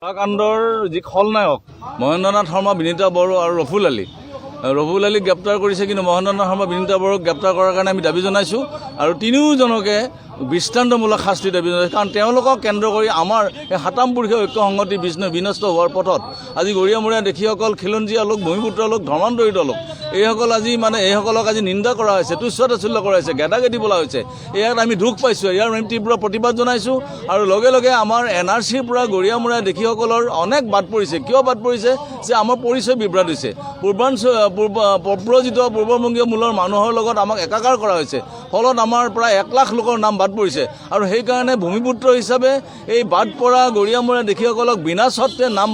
কাণ্ডৰ যি খলনায়ক মহেন্দ্ৰনাথ শৰ্মা, বিনীতা বড়ো আৰু ৰফুল আলী, ৰফুল আলীক গ্ৰেপ্তাৰ কৰিছে, কিন্তু মহেন্দ্ৰনাথ শৰ্মা, বিনীতা বড়োক গ্ৰেপ্তাৰ কৰাৰ কাৰণে আমি দাবী জনাইছোঁ আৰু তিনিওজনকে দৃষ্টান্তমূলক শাস্তি দাবী জনাইছোঁ। কাৰণ তেওঁলোকক কেন্দ্ৰ কৰি আমাৰ এই সাতামপুৰুষীয় ঐক্য সংহতি বিনষ্ট হোৱাৰ পথত। আজি গৰীয়ামূৰীয়া দেশীসকল খিলঞ্জীয়া লোক, ভূমিপুত্ৰ লোক, ধৰ্মান্তৰিত লোক। এইসকল আজি মানে এইসকলক আজি নিন্দা কৰা হৈছে, তুচ্ছ তাচ্ছিল্য কৰা হৈছে, গেদা গেদি বোলা হৈছে। ইয়াত আমি দুখ পাইছোঁ, ইয়াৰ আমি তীব্ৰ প্ৰতিবাদ জনাইছোঁ। আৰু লগে লগে আমাৰ এনআৰচিৰ পৰা গৰীয়ামূৰীয়া দেশীসকলৰ অনেক বাদ পৰিছে। কিয় বাদ পৰিছে যে আমাৰ পৰিচয় বিভ্ৰাট হৈছে। পূৰ্বাঞ্চল পূৰ্ব প্ৰব্ৰজিত পূৰ্ববংগীয় মূলৰ মানুহৰ লগত আমাক একাকাৰ কৰা হৈছে। ফলত আমাৰ প্ৰায় 1 লাখ লোকৰ নাম বাদ পৰিছে আৰু সেইকাৰণে ভূমিপুত্ৰ হিচাপে এই বাদ পৰা গৰীয়ামূৰীয়া দেশীসকলক বিনা চৰ্তে নাম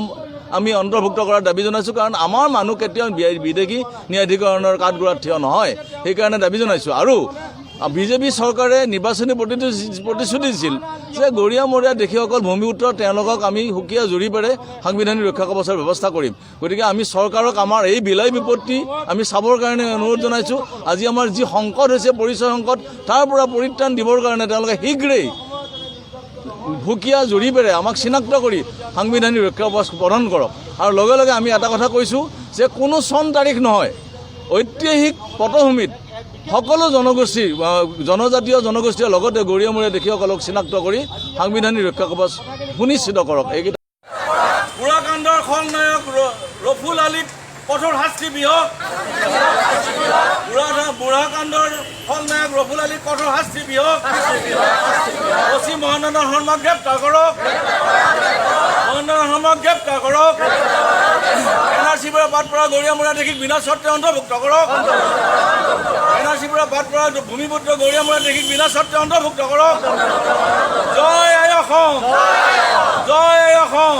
আমি অন্তৰ্ভুক্ত কৰাৰ দাবী জনাইছোঁ। কাৰণ আমাৰ মানুহ কেতিয়াও বিদেশী ন্যায়াধিকৰণৰ কাঠগড়াত থিয় নহয়, সেইকাৰণে দাবী জনাইছোঁ। আৰু বিজেপি চৰকাৰে নিৰ্বাচনী প্ৰতিশ্ৰুতি দিছিল যে গৰীয়ামৰীয়া দেশীসকল ভূমিপুত্ৰ, তেওঁলোকক আমি সুকীয়া জৰীপেৰে সাংবিধানিক ৰক্ষা কৱচৰ ব্যৱস্থা কৰিম। গতিকে আমি চৰকাৰক আমাৰ এই বিলাই বিপত্তি আমি চাবৰ কাৰণে অনুৰোধ জনাইছোঁ। আজি আমাৰ যি সংকট হৈছে, পৰিচয় সংকট, তাৰ পৰা পৰিত্ৰাণ দিবৰ কাৰণে তেওঁলোকে শীঘ্ৰেই সুকীয়া জৰীপেৰে আমাক চিনাক্ত কৰি সাংবিধানিক ৰক্ষা কৱচ প্ৰদান কৰক। আৰু লগে লগে আমি এটা কথা কৈছোঁ যে কোনো চন তাৰিখ নহয়, ঐতিহাসিক পটভূমিত সকলো জনগোষ্ঠীৰ জনজাতীয় জনগোষ্ঠীৰ লগতে গৰীয়ামূৰীয়া দেশীসকলক চিনাক্ত কৰি সাংবিধানিক ৰক্ষা কৱচ সুনিশ্চিত কৰক। এইকেইটা সুৰাকাণ্ডৰ খলনায়ক ৰফুল আলীক কঠোৰ শাস্তি বিহক। বুঢ়াকাণ্ডৰ খলনায়ক ৰফুল আলীক কঠোৰ শাস্তি বিহক। অচি মহেন্দ্ৰনাথ শৰ্মাক গ্ৰেপ্তাৰ কৰক। মহেন্দ্ৰনাথ শৰ্মাক গ্ৰেপ্তাৰ কৰক। এনআৰচিৰ পৰা বাদ পৰা গৰীয়ামূৰীয়া দেশীক বিনা চৰ্তে অন্তৰ্ভুক্ত কৰক। এনআৰচিৰ পৰা বাদ পৰা ভূমিপুত্ৰ গৰীয়ামূৰীয়া দেশীক বিনা চৰ্তে অন্তৰ্ভুক্ত কৰক। জয় আই অসম, জয় আই অসম।